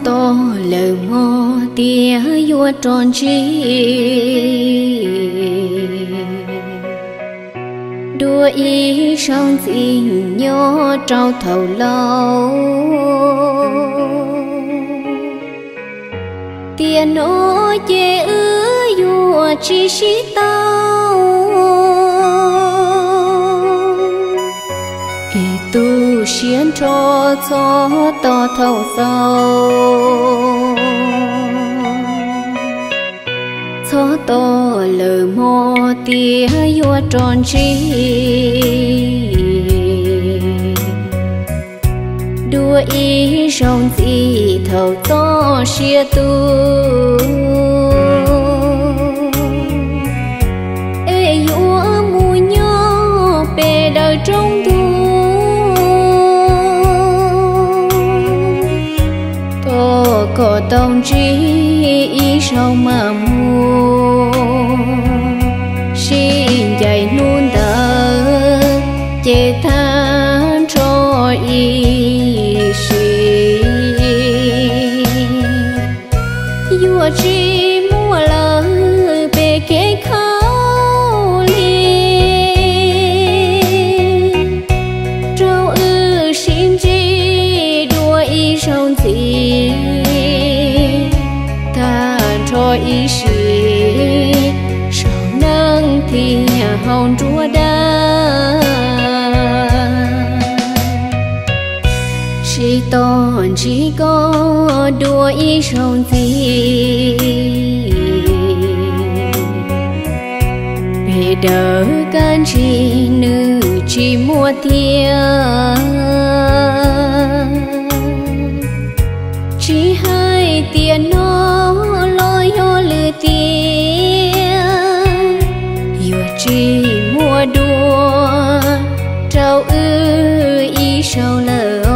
Tos lawm hmo tias yuav rov ntsib dua ib zaug ntxiv nyob rau thaum laus. Tiam no ces wb yuav tsis sib tau, es tu siab nrho txhob tos thaum xaus. Txhob tos lawm hmo tias yuav rov ntsib dua ib zaug ntxiv thaum txoj sia tu, es yuav mus nyob pem daws roob ntuj. Tos kom tau ntsib ib zaug mam mus, sib ncaim hnub ntawd ces tag nrho ib sim. Yuav tsis muaj lawm pem kev khaub lig rau wb sib ntsib dua ib zaug ntxiv. Tag nrho ib sim, saum neeg thiab hauv nruab dab. Tsis tos ntsib koj dua ib zaug ntxiv, pem daws kab ntsig nws tsis muaj thiab. Tsis hais tias no los yog lwm tiam, yuav tsis muaj dua rau wb ib zaug lawm os.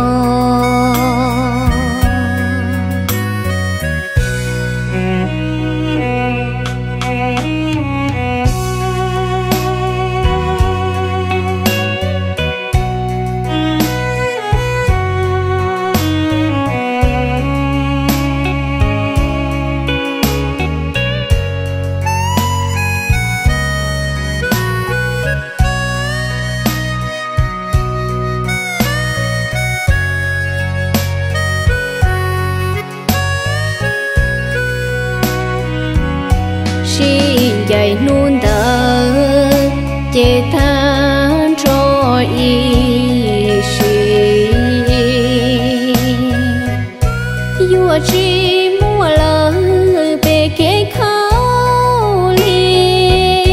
Sib ncaim hnub ntawd ces tag nrho ib sim, yuav tsis muaj lawm pem kev khaub lig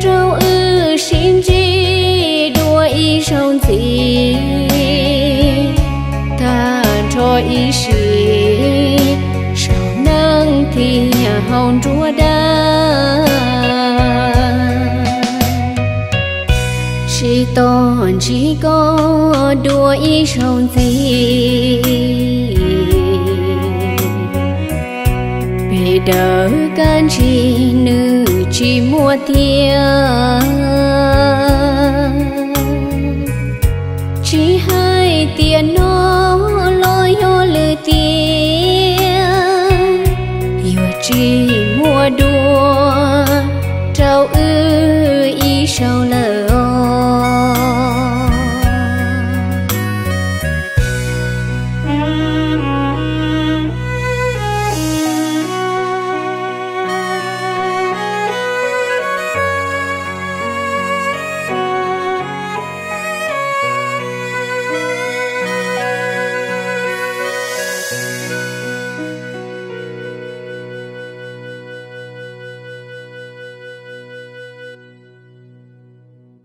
rau wb sib ntsib dua ib zaug ntxiv. Tag nrho ib sim, saum neeg thiab hauv nruab dab. Tsis tos ntsib koj dua ib zaug ntxiv, pem daws kab ntsig nws tsis muaj thiab.